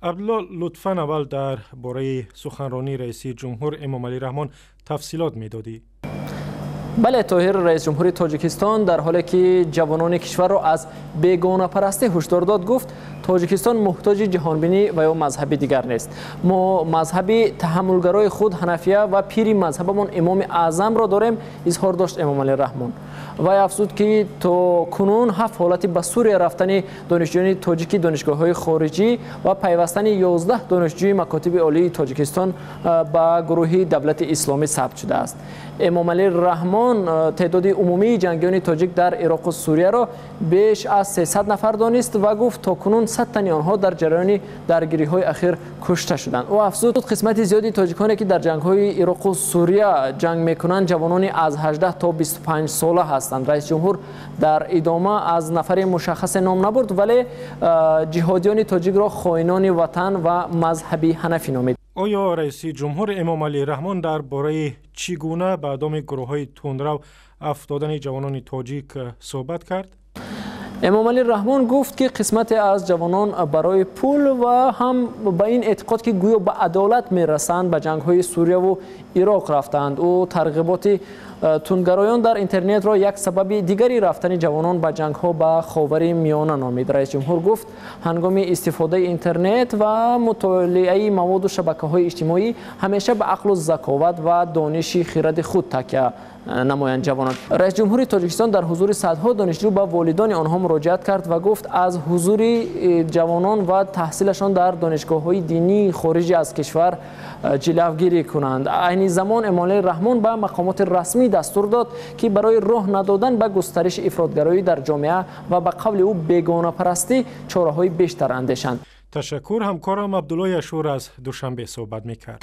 Абдулло, лутфан аввал дар бораи суханронии раиси ҷумҳур Эмомалӣ Раҳмон тафсилот медодӣ. Бале, Тоҳир, раис ҷумҳури Тоҷикистон дар ҳоле ки ҷавонони кишварро аз бегонапарастӣ ҳушдор дод, гуфт, Тоҷикистон муҳтоҷи ҷаҳонбинӣ ва ё мазҳаби дигар нест. Мо мазҳаби таҳаммулгарои худ, ҳанафия, ва пири мазҳабамон Имоми Аъзамро дорем, изҳор дошт Эмомалӣ Раҳмон. Вай афзуд, ки то кунун ҳафт ҳолати ба Сурия рафтани донишҷӯёни тоҷики донишгоҳҳои хориҷӣ ва пайвастани 11 донишҷӯи макотиби олии Тоҷикистон ба гурӯҳи Давлати Исломӣ сабт шудааст. Эмомалӣ Раҳмон теъдоди умумии ҷангиёни тоҷик дар Ироқу Сурияро беш аз 300 нафар донист ва гуфт, то кунун 100 тани онҳо дар ҷараёни даргириҳои ахир кушта шуданд. Ӯ афзуд, қисмати зиёди тоҷиконе, ки дар ҷангҳои Ироқу Сурия ҷанг мекунанд, ҷавонони аз 18 то 25 сола ҳастанд. Раисҷумҳур дар идома аз нафари мушаххасе ном набурд, вале ҷиҳодиёни тоҷикро хоинони ватан ва мазҳаби ҳанафӣ номид. Оё раиси ҷумҳур Эмомалӣ Раҳмон дар бораи чӣ гуна ба доми гурӯҳҳои тундрав афтодани ҷавонони тоҷик суҳбат кард? Эмомалӣ Раҳмон гуфт, ки қисмате аз ҷавонон барои пул ва ҳам ба ин эътиқод, ки гӯё ба адолат мерасанд, ба ҷангҳои Сурияву Ироқ рафтаанд. Ӯ тарғиботи тундгароён дар интернетро як сабаби дигари рафтани ҷавонон ба ҷангҳо ба Ховари Миёна номид. Раисҷумҳур гуфт, ҳангоми истифодаи интернет ва мутолиаи маводу шабакаҳои иҷтимоӣ ҳамеша ба ақлу заковат ва дониши хиради худ такя намоянд ҷавонон. Раисҷумҳури Тоҷикистон дар ҳузури садҳо донишҷӯ ба волидони онҳо муроҷиат кард ва гуфт, аз ҳузури ҷавонон ва таҳсилашон дар донишгоҳҳои динии хориҷи аз кишвар ҷилавгирӣ кунанд. Айни замон Эмомалӣ Раҳмон ба мақомоти расмӣ дастур дод, ки барои роҳ надодан ба густариши ифротгароӣ дар ҷомеа ва ба қавли ӯ бегонапарастӣ чораҳои бештар андешанд. Ташаккур, ҳамкорам Абдулло Яшур аз Душанбе суҳбат мекард.